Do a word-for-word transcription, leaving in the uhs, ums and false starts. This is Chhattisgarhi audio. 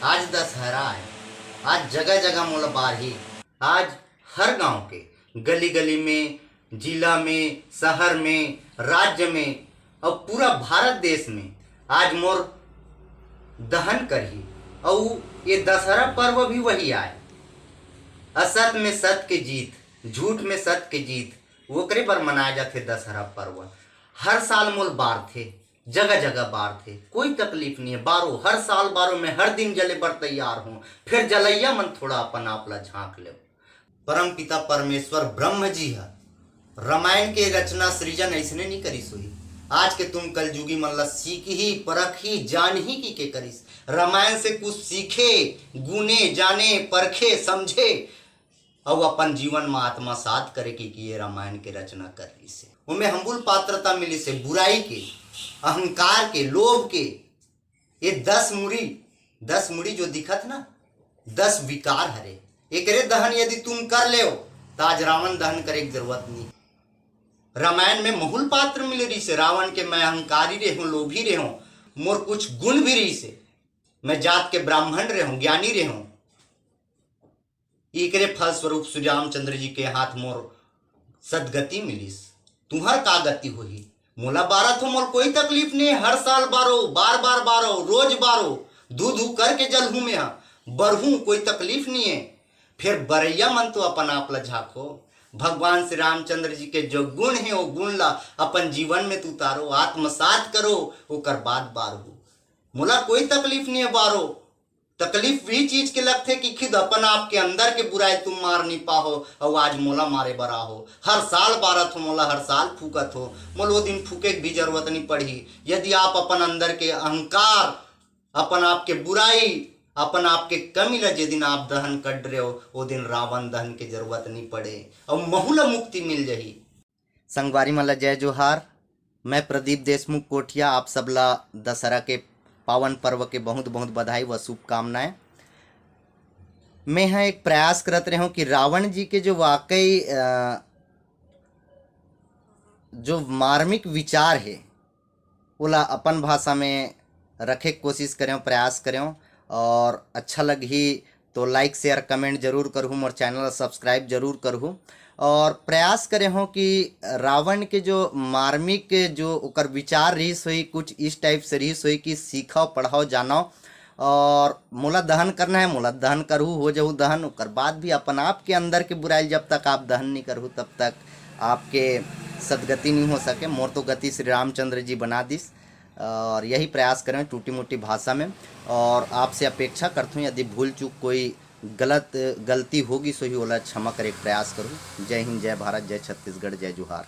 आज दशहरा है, आज जगह जगह मोला बारही। आज हर गांव के गली गली में, जिला में, शहर में, राज्य में और पूरा भारत देश में आज मोर दहन करही। और ये दशहरा पर्व भी वही आए, असत में सत के जीत, झूठ में सत के जीत, ओकरे बर मनाया जाथे दशहरा पर्व। हर साल मोल बारथे, जगह जगह बारथे, कोई तकलीफ नहीं है। बारो, हर साल बारो, मैं हर दिन जले बर तैयार हूँ। फिर जलैया मन थोड़ा अपन आप ला झांक ले। परम पिता परमेश्वर ब्रह्म जी ह रामायण के रचना सृजन ऐसने नहीं करिस होही। आज के तुम कलयुगी मन ला सीखही, परखही, जानही कि के करिस। रामायण से कुछ सीखे, गुने, जाने, परखे, समझे, अउ अपन जीवन म आत्मसात करे के, कि ये रामायण के रचना कर रहिस हे। ओमे हमबुल पात्रता मिलिस हे, बुराई के, अहंकार के, लोभ के, ये दस मुड़ी, दस मुड़ी जो दिखत ना, दस विकार हरे, एकरे दहन यदि तुम कर लेव, त आज रावण दहन करे के जरूरत नहीं। रामायण में महुल पात्र मिले रहिस हे, रावण के मैं अहंकारी रेहों, लोभी रेहों, मोर कुछ गुण भी रहिस हे, मैं जात के ब्राह्मण रेहों, ज्ञानी रेहों। एकरे फलस्वरूप श्री रामचंद्र जी के हाथ मोर सदगति मिलिस। तुहर का गति होही? मोला बारत हो, मोर कोई तकलीफ नहीं, हर साल बारो, बार बार बारो, रोज बारो, दू दू करके जलहूँ में हा, बरहूँ, कोई तकलीफ नहीं है। फिर बरैया मन तो अपन आप ला झांको, भगवान श्री रामचंद्र जी के जो गुण है, वो गुण ला अपन जीवन में तू उतारो, आत्मसात करो, ओकर बाद बारहू। मोला कोई तकलीफ नहीं है बारो। तकलीफ भी चीज के लगथे कि खुद अपन आप के अंदर के बुराई तुम मार नहीं पाहो, अउ आज मोला मारे बर आहो। हर साल बारत हो, मोला हर साल फूकत हो, मोला वो दिन फूके के भी जरूरत नहीं पड़ही। यदि आप अपन अंदर के अहंकार, अपन आप के बुराई, अपन आप के कमी ला जे दिन आप दहन कर रहे हो, वो दिन रावण दहन के जरूरत नहीं पड़े, अउ महू ला मुक्ति मिल जाही। संगवारी मन ला जय जोहार। मैं प्रदीप देशमुख कोठिया, आप सब ला दशहरा के पावन पर्व के बहुत बहुत बधाई व शुभकामनाएं। मैं ह एक प्रयास करत रहूं कि रावण जी के जो वाकई, अ, जो मार्मिक विचार हे, ओला अपन भाषा में रखे के कोशिश करें, प्रयास करें। और अच्छा लगही तो like, share, comment जरूर करहू, मोर channel ला subscribe जरूर करहू। और प्रयास करे हो कि रावण के जो मार्मिक जो ओकर विचार रहिस होई, कुछ इस type से रहिस होई कि सीखव, पढ़व, जानव, और मोला दहन करना है, मोला दहन करहू, हो जाहू दहन। ओकर बाद भी अपन आप के अंदर के बुराई जब तक आप दहन नहीं करहू, तब तक आपके सदगति नहीं हो सके। मोर तो गति श्री रामचंद्र जी बना दिस। और यही प्रयास करें टूटी मोटी भाषा में। और आपसे अपेक्षा करथूं, यदि भूल चूक कोई गलत गलती होगी, सो ही ओला क्षमा करे के प्रयास करूँ। जय हिंद, जय भारत, जय छत्तीसगढ़, जय जोहार।